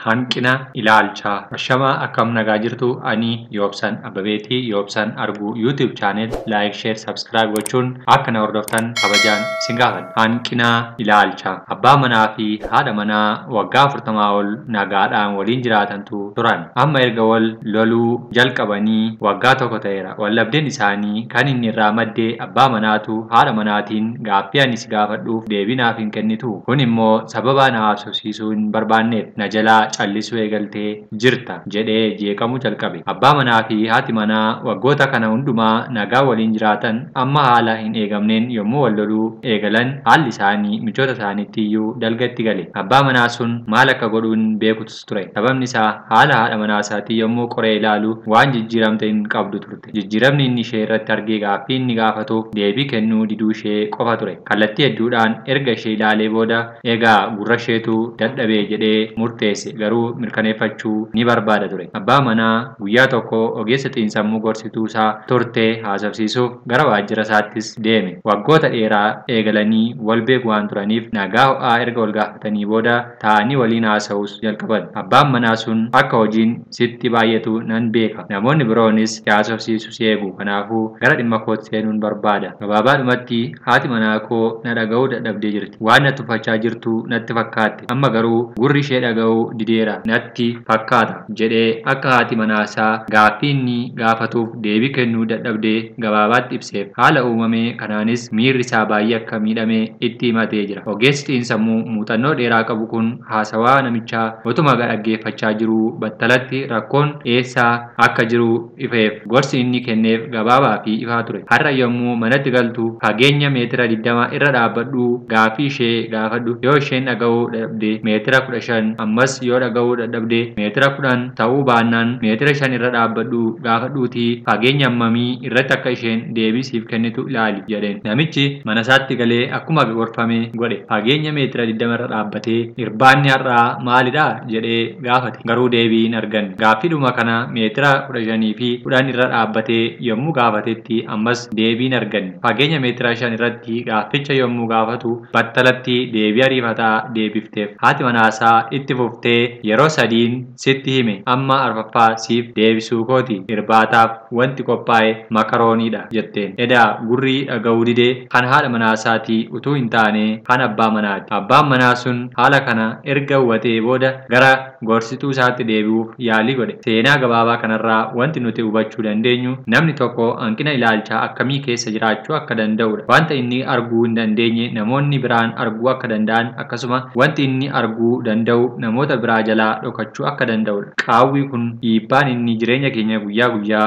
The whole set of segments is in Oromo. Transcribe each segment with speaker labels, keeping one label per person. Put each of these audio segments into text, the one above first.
Speaker 1: Hanqina ilaalchaa. Ashamaa akkam nagaa jirtu ani Yoobsan Abbabeetii Yoobsan Arguu YouTube channel like share subscribe gochuun akka na hordoftan kabajaan isin gaafadha. Hanqina ilaalchaa. Abbaa manaa fi haadha manaa waggaa 40 ol nagaadhaan waliin jiraatantu turan. Amma erga wal loluu jalqabanii waggaa tokko ta'eera. Wallabdeen isaanii kan inni irraa madde abbaa manaatu haadha manaatiin gaaffii ani si gaafadhuuf deebii naaf hin kennitu. Kun immoo sababa na haasofsiisuu hin barbaanneef na jalaa callisuu eegaltee jirta jedhee jeeqamuu jalqabe. Abbaa manaa fi haati manaa waggoota kana hundumaa nagaa waliin jiraatan amma haala hin eegamneen yommuu wal loluu eegalan haalli isaanii michoota isaaniitti iyyuu dalgatti gale. Abbaa manaa sun maal akka godhu hin beekutus ture. Sababni isaa haala haadha manaa isaatii yommuu qoree ilaalu waan jijjiiramte hin qabdu turte. Jijjiiramni inni ishee irratti argee gaaffii inni gaafatuuf deebii kennuu diduu ishee qofa ture. Kallattii hedduudhaan erga ishee ilaalee booda egaa gurra isheetu dadhabee jedhee murteesse. Garuu mirkaneeffachuu ni barbaada ture. Abbaa manaa guyyaa tokko ogeessa xiinsammuu gorsituu isaa turte haasofsiisuuf gara waajjira isaattis deeme. Waggoota dheeraa eegalanii wal beeku waan turaniif nagaa ho'aa erga wal gaafatanii booda taa'anii waliin haasa'uus jalqaban. Abbaan manaa sun akka hojiin sitti baay'atu nan beeka. Namoonni biroonis si haasofsiisu si eegu. Kanaafuu gara dhimma kootti seenuun barbaada. Gabaabaadhumatti haati manaa koo na dhaga'uu dadhabdee jirti. Waan na tuffachaa jirtu natti fakkaatte. Amma garuu gurri ishee dhaga'uu dideera natti fakkaata jedhee akka haati manaasaa gaaffii inni gaafatuuf deebii kennuu dadhabdee gabaabaatti ibseef. Haala uumame kanaanis miirri isaa baay'ee akka miidhame itti himatee jira. Ogeessi xiinsammuu muuxannoo dheeraa qabu kun haasawaa namichaa utuma dhaggeeffachaa jiruu battalatti rakkoon eessaa akka jiru ifeef. Gorsi inni kenneef gabaabaa fi ifaa ture. Har'a yommuu manatti galtu fageenya meetira 20 irra dhaabbadhu gaaffii ishee gaafadhu. Yoo isheen dhaga'uu dadhabde meetira 15, ammas yoo dhaga'uu dadhabde meetira 10 ta'uu baannaan meetira 5 irra dhaabbadhu gaafadhuutii fageenya hammamii irratti akka isheen deebii siif kennitu ilaali jedheen. Namichi mana isaatti galee akkuma gorfame godhe. Fageenya meetira 20 irra dhaabbatee irbaanni har'aa maalidha jedhee gaafate. Garuu deebii hin arganne. Gaaffiidhuma kana meetira 15 fi 10 irra dhaabbatee yommuu gaafatetti ammas deebii hin arganne. Fageenya meetira 5 irratti gaafficha yommuu gaafatu battalatti deebii ariifataa deebifteef. Haati manaasaa itti fuftee yeroo sadiin sitti hime amma arfaffaa siif deebisuu kooti. Irbaataaf wanti qophaa'e makarooniidha jetteen. Edaa gurri dhaga'uu didee kan haadha manaasaatii utuu hin taane kan abbaa manaati. Abbaan manaa sun haala kana erga hubatee booda gara gorsituu isaatti deebi'uuf yaalii godhe. Seenaa gabaabaa kanarraa wanti nuti hubachuu dandeenyu namni tokko hanqina ilaalchaa akkamii keessa jiraachuu akka danda'udha. Wanta inni arguu hin dandeenye namoonni biraan arguu akka danda'an akkasuma wanti inni arguu danda'u namoota biraa jalaa dhokachuu akka danda'udha. Qaawwi kun dhiibbaan inni jireenya keenya guyyaa guyyaa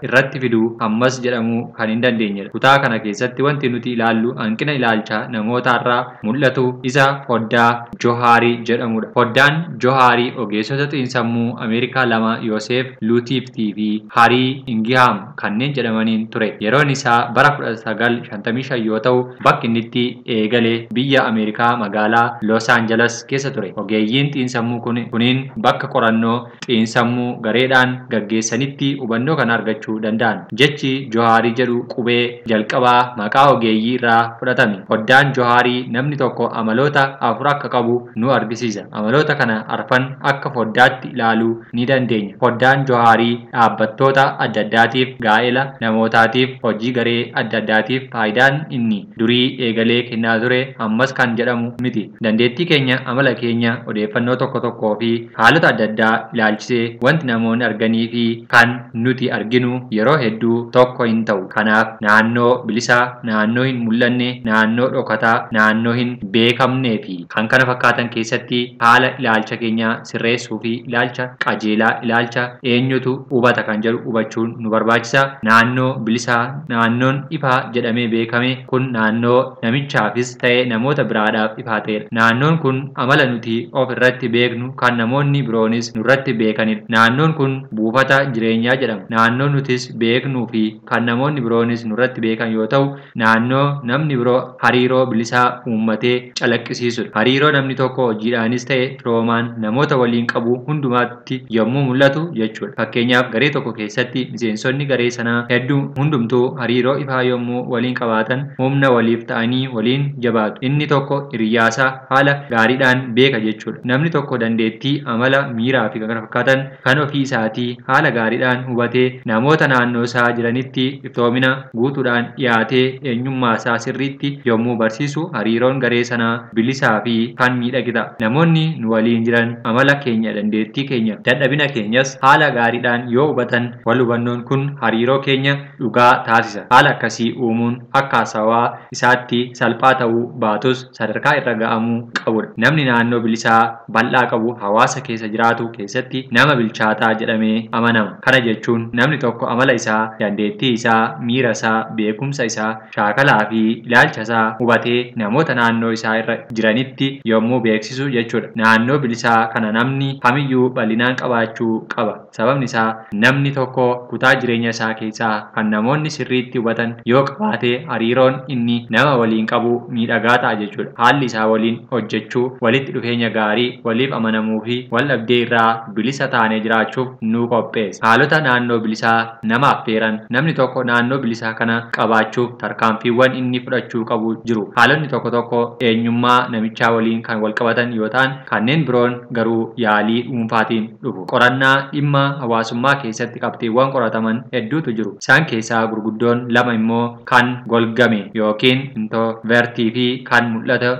Speaker 1: irratti fidu ammas jedhamuu kan hin dandeenyedha. Kutaa kana keessatti wanti nuti ilaallu hanqina ilaalchaa namootarraa mul'atu isa foddaa Johaarii jedhamudha. Foddaan Johaarii ogeessota xiinsammuu Ameerikaa lama Yoosef Luutiiftii fi Harii Ingihaam kanneen jedhamaniin ture. Yeroon isaa bara 1955 yoo ta'u bakki inni itti eegale biyya Ameerikaa magaalaa Los Angeles keessa ture. Ogeeyyiin xiinsammuu kuniin bakka qorannoo xiinsammuu gareedhaan gaggeessanitti hubannoo kana argachuu danda'an. Jechi Johaarii jedhu qubee jalqabaa maqaa ogeeyyii irraa fudhatame. Foddaan Johaarii namni tokko amaloota afur akka qabu nu argisiisa. Amaloota kana arfan akka foddaatti ilaaluu ni dandeenya. Foddaan Johaarii dhaabbattoota adda addaatiif, gaa'ela namootaatiif, hojii garee adda addaatiif faayidaan inni durii eegalee kennaa ture ammas kan jedhamu miti. Dandeettii keenya, amala keenya, odeeffannoo tokko tokkoo fi haalota adda addaa ilaalchisee wanti namoonni arganii fi kan nuti arginu yeroo hedduu tokko hin ta'u. Kanaaf naannoo bilisaa, naannoo hin mul'anne, naannoo dhokataa, naannoo hin beekamnee fi kan kana fakkaatan keessatti haala ilaalcha keenyaa sirreessuu fi ilaalcha qajeelaa, ilaalcha eenyutu hubata kan jedhu hubachuun nu barbaachisa. Naannoo bilisaa, naannoon ifaa jedhamee beekame kun naannoo namichaafis ta'e namoota biraadhaaf ifaa ta'edha. Naannoon kun amala nuti of irratti beeknu kan namoonni biroonis nurratti beekanidha. Naannoon kun buufata jireenyaa jedhama. Naannoo nutis beeknuu fi kan namoonni biroonis nurratti beekan yoo ta'u, naannoo namni biroo hariiroo bilisaa uummatee calaqqisiisudha. Hariiroo namni tokko hojiidhaanis ta'e firoomaan namoota waliin qabu hundumaatti yommuu mul'atu jechuudha. Fakkeenyaaf garee tokko keessatti miseensonni garee sanaa hedduu hundumtuu hariiroo ifaa yommuu waliin qabaatan humna waliif ta'anii waliin jabaatu. Inni tokko hiriyyaasaa haala gaariidhaan beeka jechuudha. Namni tokko dandeettii, amala, miiraa fi kan kana fakkaatan kan ofii isaatii haala gaariidhaan hubatee namoota naannoo isaa jiranitti iftoomina guutuudhaan dhiyaatee eenyummaa isaa sirriitti yommuu barsiisu hariiroon garee sanaa bilisaa fi kan miidhage ta'a. Namoonni nu waliin jiran amala keenya, dandeettii keenya, dadhabina keenyas haala gaariidhaan yoo hubatan wal hubannoon kun hariiroo keenya dhugaa taasisa. Haala akkasii uumuun akka haasawaa isaatti salphaa ta'uu baatus sadarkaa irra ga'amuu qabudha. Namni naannoo bilisaa bal'aa qabu hawaasa keessa jiraatu keessatti nama bilchaataa jedhamee amanama. Kana jechuun namni tokko amala isaa, dandeettii isaa, miira isaa, beekumsa isaa, shaakalaa fi ilaalcha isaa hubatee namoota naannoo isaa irra jiranitti yommuu beeksisu jechuudha. Naannoo bilisaa kana namni kamiyyuu bal'inaan qabaachuu qaba. Sababni isaa namni tokko kutaa jireenya isaa keessaa kan namoonni sirriitti hubatan yoo qabaate hariiroon inni nama waliin qabu miidhagaa ta'a jechuudha. Haalli isaa waliin hojjechuu, walitti dhufeenya gaarii, waliif amanamuu fi wal dhabdee irraa bilisa taanee jiraachuuf nu qopheessa. Haalota naannoo bilisaa nama affeeran. Namni tokko naannoo bilisaa kana qabaachuuf tarkaanfiiwwan inni fudhachuu qabu jiru. Haalonni tokko tokko eenyummaa namichaa waliin kan wal qabatan yoo ta'an, kanneen biroon garuu yaalii dhuunfaatiin dhufu. Qorannaa dhimma hawaasummaa keessatti qabxiiwwan qorataman hedduutu jiru. Isaan keessaa gurguddoon lama immoo kan golgame yookiin introvertii fi kan mul'ata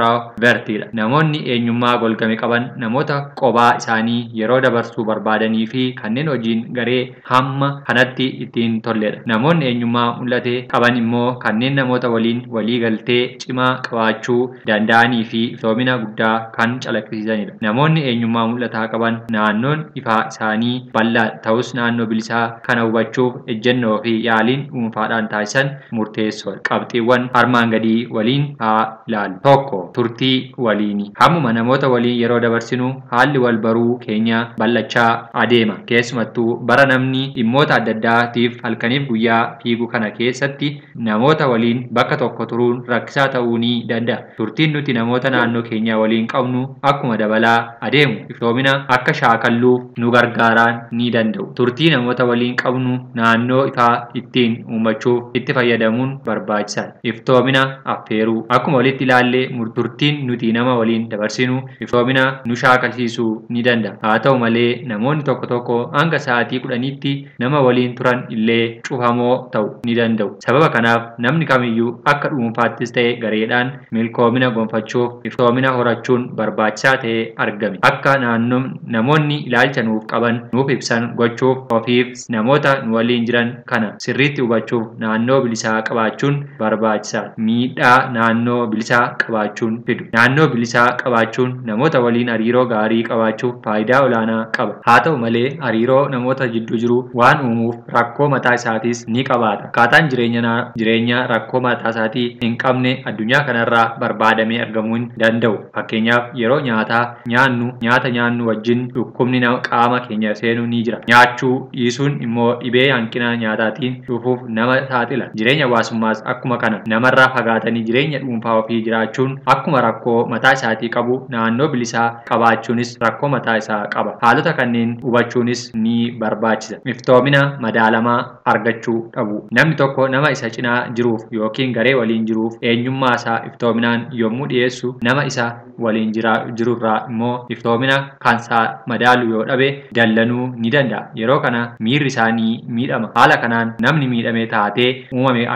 Speaker 1: extravertiidha. Namoonni eenyummaa golgame qaban namoota qobaa isaanii yeroo dabarsuu barbaadanii fi kanneen hojiin garee hamma kanatti ittiin tolledha. Namoonni eenyummaa mul'ate qaban immoo kanneen namoota waliin walii galtee cimaa qabaachuu danda'anii fi iftoomina guddaa kan calaqqisiisanidha. Namoonni eenyummaa mul'ataa qaban naannoon ifaa isaanii bal'aa ta'us naannoo bilisaa kana hubachuuf ejjennoo fi yaaliin dhuunfaadhaan taasisan murteessoodha. Qabxiiwwan armaan gadii waliin haa ilaallu. 1. Turtii waliini. Hammuma namoota waliin yeroo dabarsinu haalli wal baruu keenya bal'achaa adeema. Keessumattuu bara namni dhimmoota adda addaatiif halkaniif guyyaa fiigu kana keessatti namoota waliin bakka tokko turuun rakkisaa ta'uu ni danda'a. Turtiin nuti namoota naannoo keenya waliin qabnu akkuma dabalaa adeemu iftoomina akka shaakalluuf nu gargaaraan ni danda'u. Turtii namoota waliin qabnu naannoo ifaa ittiin uummachuuf itti fayyadamuun barbaachisaadha. Iftoomina affeeruu. Akkuma walitti ilaallee turtiin nuti nama waliin dabarsinu iftoomina nu shaakalsiisuu ni danda'a. Haa ta'u malee namoonni tokko tokko hanga sa'aatii 10tti nama waliin turan illee cufamoo ta'uu ni danda'u. Sababa kanaaf namni kamiyyuu akka dhuunfaattis ta'e gareedhaan milkoomina gonfachuuf iftoomina horachuun barbaachisaa ta'ee argame. Akka namoonni ilaalcha nuuf qaban nuuf ibsan gochuuf ofiif namoota nu waliin jiran kana sirriitti hubachuuf naannoo bilisaa qabaachuun barbaachisaadha. Miidhaa naannoo bilisaa qabaachuun fidu. Naannoo bilisaa qabaachuun namoota waliin hariiroo gaarii qabaachuuf faayidaa olaanaa qaba. Haa ta'u malee hariiroo namoota jidduu jiru waan uumuuf rakkoo mataa isaatis ni qabaata. Akkaataan jireenya rakkoo mataa isaatii hin qabne addunyaa kanarraa barbaadamee argamuu hin danda'u. Fakkeenyaaf yeroo nyaata nyaannu wajjin dhukkubni qaama keenya seenuu ni jira. Nyaachuu dhiisuun immoo dhibee hanqina nyaataatiin dhufuuf nama saaxila. Jireenya hawaasummaas akkuma kana namarraa fagaatanii jireenya dhuunfaa ofii jiraachuun akkuma rakkoo mataa isaatii qabu naannoo bilisaa qabaachuunis rakkoo mataa isaa qaba. Haalota kanneen hubachuunis ni barbaachisa. Iftoomina madaalamaa argachuu dhabu. Namni tokko nama isa cinaa jiruuf yookiin garee waliin jiruuf eenyummaa isaa iftoominaan yommuu dhiyeessu nama isa waliin jirurraa immoo iftoomina kan isaa madaalu yoo dhabe dallanuu ni danda'a. Yeroo kana miirri isaanii miidhama. Haala kanaan namni miidhame taatee uumame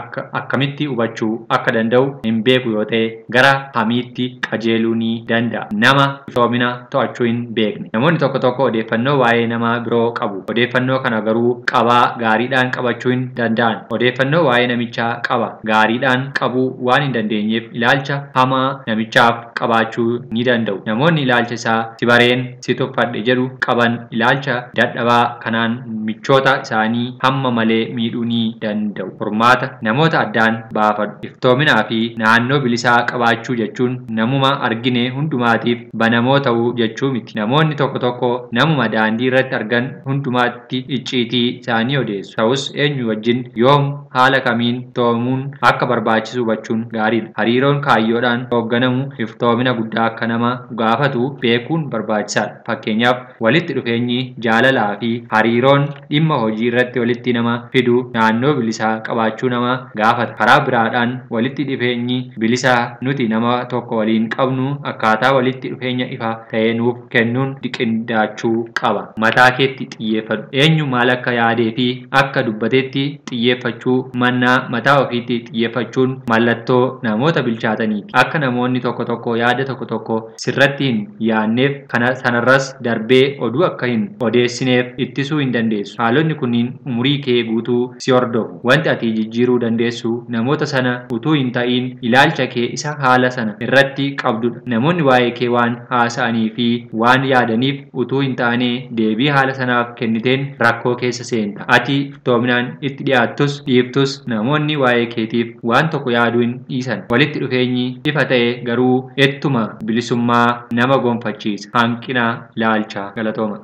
Speaker 1: akkamitti hubachuu akka danda'u hin beeku yoo ta'e gara hamiitti qajeeluu ni danda'a. Nama iftoomina to'achuu hin beekne. Namoonni tokko tokko odeeffannoo waa'ee nama biroo qabu. Odeeffannoo kana garuu qabaa gaariidhaan qabachuu hin danda'an. Odeeffannoo waa'ee namichaa qaba gaariidhaan qabuu waan hin dandeenyeef ilaalcha hamaa namichaaf qabaachuu ni danda'u. Namoonni ilaalcha isaa si bareen si tuffadhe jedhu qaban ilaalcha dadhabaa kanaan michoota isaanii hamma malee miidhuu ni danda'u. Furmaata namoota addaan baafadhu. Iftoominaa fi naannoo bilisaa qabaachuu jechuun namuma argine hundumaatiif banamoo ta'uu jechuu miti. Namoonni tokko tokko namuma daandii irratti argan hundumaatti icciitii isaanii odeessu. Ta'us eenyu wajjin yoom haala kamiin iftoomuun akka barbaachisu hubachuun gaariidha. Hariiroon kaayyoodhaan hoogganamu iftoomina guddaa akka nama gaafatu beekuun barbaachisaadha. Fakkeenyaaf walitti dhufeenyi jaalalaa fi hariiroon dhimma hojii irratti walitti nama fidu naannoo bilisaa qabaachuu nama gaafata. Karaa biraadhaan walitti dhufeenyi bilisaa nuti nama tokko waliin qabnu akkaataa walitti dhufeenya ifaa ifaa ta'ee nuuf kennuun qindaachuu qaba. Mataa keetti xiyyeeffadhu. Eenyu maal akka yaadee fi akka dubbatetti xiyyeeffachuu mannaa mataa ofiitti xiyyeeffachuun mallattoo namoota bilchaataniiti. Akka namoonni tokko tokko yaada tokko tokko sirratti hin yaadneef kana sanarras darbee oduu akka hin odeessineef ittisuu hin dandeessu. Haalonni kunniin umurii kee guutuu si hordofu. Wanti ati jijjiiruu dandeessu namoota sana utuu hin ta'in ilaalcha kee isa haala sana irratti qabdudha. Namoonni waa'ee kee waan haasa'anii fi waan yaadaniif utuu hin taane deebii haala sanaaf kenniteen rakkoo keessa seenta. Ati iftoominaan itti dhiyaattus dhiiftus namoonni waa'ee keetiif waan tokko yaaduu hin dhiisan. Walitti dhufeenyi ifa ta'e garuu ittuma bilisummaa nama gonfachiisa. Hanqina ilaalchaa. Galatooma.